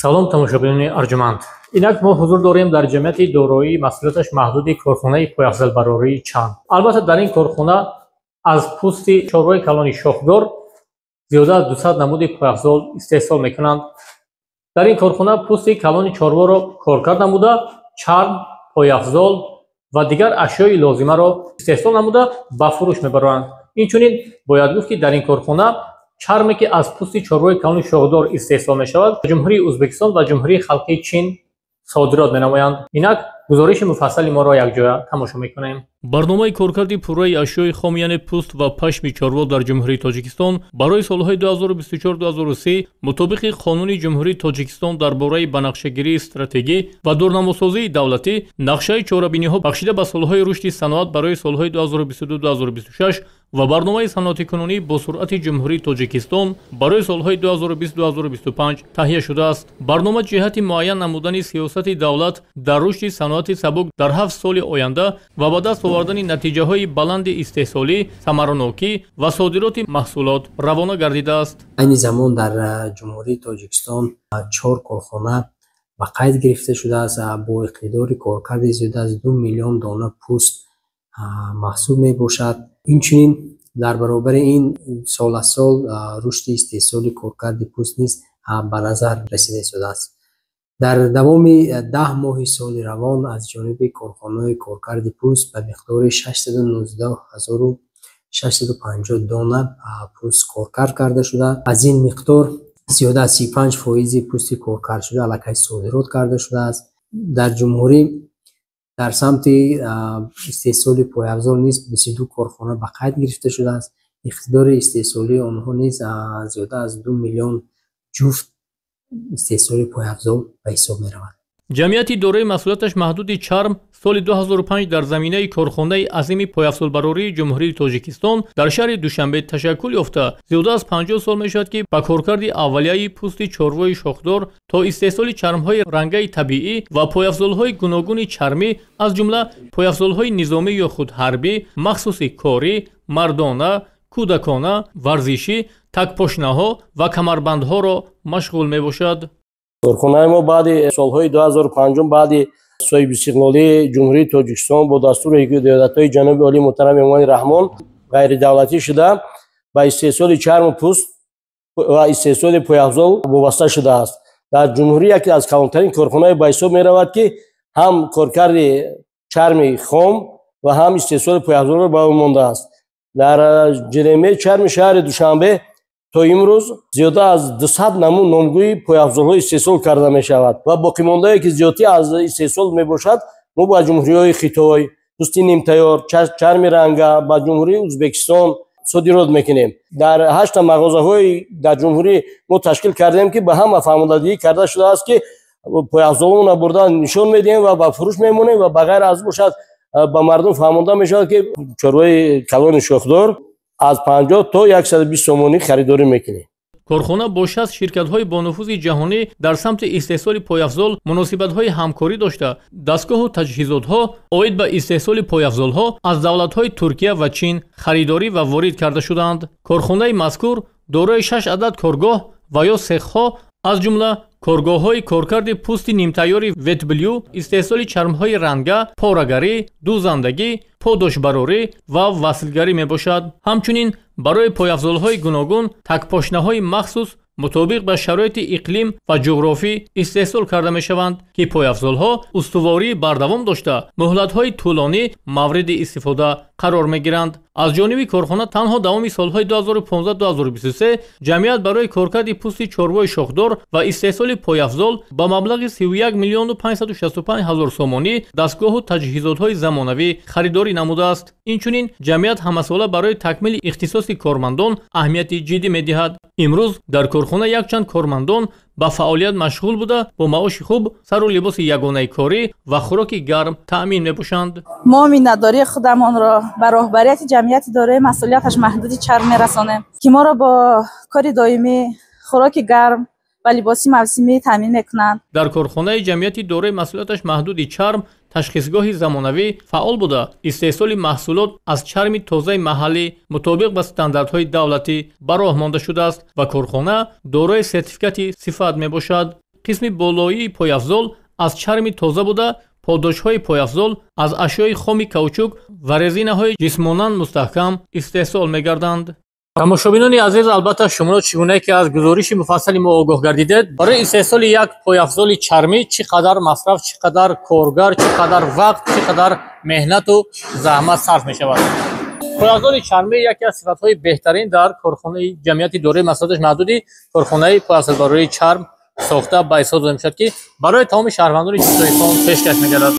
Салом, тамошобинони арҷуманд. Инак мо ҳузур дорем дар ҷамъияти дороии масъулияташ маҳдуди корхонаи пойафзалбарории Чарм. Албатта, дар ин корхона аз пӯсти чорвои калони шохдор зиёда аз 200 намуди пойафзол истеҳсол мекунанд. Дар ин корхона пӯсти калони чорворо коркард намуда, чарм, пойафзол ва дигар ашёи лозимаро истеҳсол намуда, ба фурӯш мебаранд. Инчунин бояд гуфт, ки дар ин корхона чарме, ки аз пӯсти чорвои калони шохдор истеҳсол мешавад, ба Ҷумҳурии Ӯзбекистон ва Ҷумҳурии Халқии Чин содирот менамоянд. Инак гузориши муфассали моро якҷоя тамошо мекунем. Барномаи коркарди пурраи ашёи хом, яъне пӯст ва пашми чорво дар Ҷумҳурии Тоҷикистон барои солҳои 2024-2030 мутобиқи Қонуни Ҷумҳурии Тоҷикистон дар бораи банақшагирии стратегӣ ва дурнамосозии давлатӣ, нақшаи чорабиниҳо бахшида ба солҳои рушди саноат барои солҳои 2022-2026 ва барномаи саноатикунонӣ бо суръати Ҷумҳурии Тоҷикистон барои солҳои 2020-2025 таҳия шудааст. Барнома ҷиҳати муайян намудани сиёсати давлат дар рушди саноати сабук дар 7 соли оянда ва ба даст овардани натиҷаҳои баланди истеҳсолӣ, самаранокӣ ва содироти маҳсулот равона гардидааст. Айни замон дар Ҷумҳурии Тоҷикистон чор корхона ба қайд гирифта шудааст, бо иқтидори коркарди зиёда аз 2 миллион дона пӯст маҳсуб мебошад. Инчунин, дар баробари ин, сол аз сол рушди истеҳсоли коркарди пӯст низ ба назар расида истодааст. Дар давоми 10 моҳи соли равон аз ҷониби корхонаҳои коркарди пӯст ба миқдори 619 650 дона пӯст коркард карда шуда, аз ин миқдор зиёда аз 35 фоизи пӯсти коркардшуда аллакай содирот карда шудааст. Дар ҷумҳурӣ дар самти истеҳсоли пойафзол низ 22 корхона ба қайд гирифта шудааст. Иқтидори истеҳсолии онҳо низ зиёда аз 2 миллион ҷуфт истеҳсоли пойафзол ба ҳисоб меравад. Ҷамъияти дорои масъулияташ маҳдуди Чарм соли 2005 дар заминаи корхонаи азими пойафзолбарории Ҷумҳурии Тоҷикистон дар шаҳри Душанбе ташаккул ёфта, зиёда аз 50 сол мешавад, ки ба коркарди аввалияи пӯсти чорвои шохдор то истеҳсоли чармҳои рангаи табиӣ ва пойафзолҳои гуногуни чармӣ, аз ҷумла пойафзолҳои низомӣ ё худ ҳарбӣ, махсуси корӣ, мардона, кӯдакона, варзишӣ, такпошнаҳо ва камарбандҳоро машғул мебошад. Корхонаи мо баъди солҳои 2005, баъди соҳибистиқлолии Ҷумҳурии Тоҷикистон, бо дастуру ҳидоятҳои ҷаноби олии муҳтарам Эмомалӣ Раҳмон ғайридавлатӣ шуда, ба истеҳсоли чарму пӯст ва истеҳсоли пойафзол вобаста шудааст. Дар ҷумҳурӣ яке аз калонтарин корхонаҳое ба ҳисоб меравад, ки ҳам коркарди чарми хом ва ҳам истеҳсоли пойафзолро ба ӯ мондааст. Дар ЖРМ Чарми шаҳри Душанбе то имрӯз зиёда аз 200 намуд номгӯи пойафзолҳо истеҳсол карда мешавад ва боқимондае, ки зиёдтӣ аз истеҳсол мебошад, мо ба ҷумҳуриҳои Хитой пӯсти нимтайёр, чарми ранга, ба Ҷумҳурии Ӯзбекистон содирот мекунем. Дар ҳашта мағозаҳои дар ҷумҳурӣ мо ташкил кардем, ки ба ҳама фаҳмондадиҳӣ карда шудааст, ки пойафзолмона бурда нишон медиҳем ва ба фурӯш мемонем. Ва ба ғайр аз бошад, ба мардум фаҳмонда мешавад, ки чорвои калони шохдор аз 50 то 120 сомонӣ харидорӣ мекунем. Корхона бо 60 ширкатҳои бонуфузи ҷаҳонӣ дар самти истеҳсоли пойафзол муносибатҳои ҳамкорӣ дошта, дастгоҳу таҷҳизотҳо оид ба истеҳсоли пойафзолҳо аз давлатҳои Туркия ва Чин харидорӣ ва ворид карда шудаанд. Корхонаи мазкур дорои шаш адад коргоҳ ва ё сехҳо, аз ҷумла коргоҳҳои коркарди пӯсти нимтайёри ветблю, истеҳсоли чармҳои ранга, порагарӣ, дӯзандагӣ, подошбарорӣ ва васлгарӣ мебошад. Ҳамчунин барои пойафзолҳои гуногун такпошнаҳои махсус мутобиқ ба шароити иқлим ва ҷуғрофӣ истеҳсол карда мешаванд, ки пойафзолҳо устувории бардавом дошта, муҳлатҳои тӯлонӣ мавриди истифода қарор мегиранд. Аз ҷониби корхона танҳо давоми солҳои 2015-2023 ҷамъият барои коркарди пӯсти чорвои шохдор ва истеҳсоли пойафзол ба маблағи 31 миллиону 565 ҳазор сомонӣ дастгоҳу таҷҳизотҳои замонавӣ харидорӣ намудааст. Инчунин ҷамъият ҳамасола барои такмили ихтисоси кормандон аҳамияти ҷиддӣ медиҳад. Имрӯз дар корхона якчанд кормандон ба фаъолият машғул буда, бо маоши хуб, сару либоси ягонаи корӣ ва хӯроки гарм таъмин мебошанд. Мо миннатдории худамонро ба роҳбарияти ҷамъияти дорои масъулияташ маҳдуди Чарм мерасонем, ки моро бо кори доимӣ, хӯроки гарм ва либоси мавсимӣ таъмин мекунанд. Дар корхонаи ҷамъияти дорои масъулияташ маҳдуди Чарм ташхисгоҳи замонавӣ фаъол буда, истеҳсоли маҳсулот аз чарми тозаи маҳаллӣ мутобиқ ба стандартҳои давлатӣ ба роҳ монда шудааст ва корхона дорои сертификати сифат мебошад. Қисми болоии пойафзол аз чарми тоза буда, подошҳои пойафзол аз ашёи хоми каучук ва резинаҳои ҷисмонан мустаҳкам истеҳсол мегарданд. Тамошобинони азиз, албатта шуморо чӣ гунае ки аз гузориши муфассали мо огоҳ гардидед, барои истеҳсоли як пойафзоли чармӣ чӣ қадар масраф, чӣ қадар коргар, чӣ қадар вақт, чӣ қадар меҳнату заҳмат сарф мешавад. Пойафзоли чармӣ яке аз сифатҳои беҳтарин дар корхонаи ҷамъияти дораи масъулияташ маҳдуди корхонаи пойафзолбарории чарм сохта ба ҳисоб дода мешавад, ки барои тамоми шаҳрвандони Тоҷикистон пешкаш мегардад.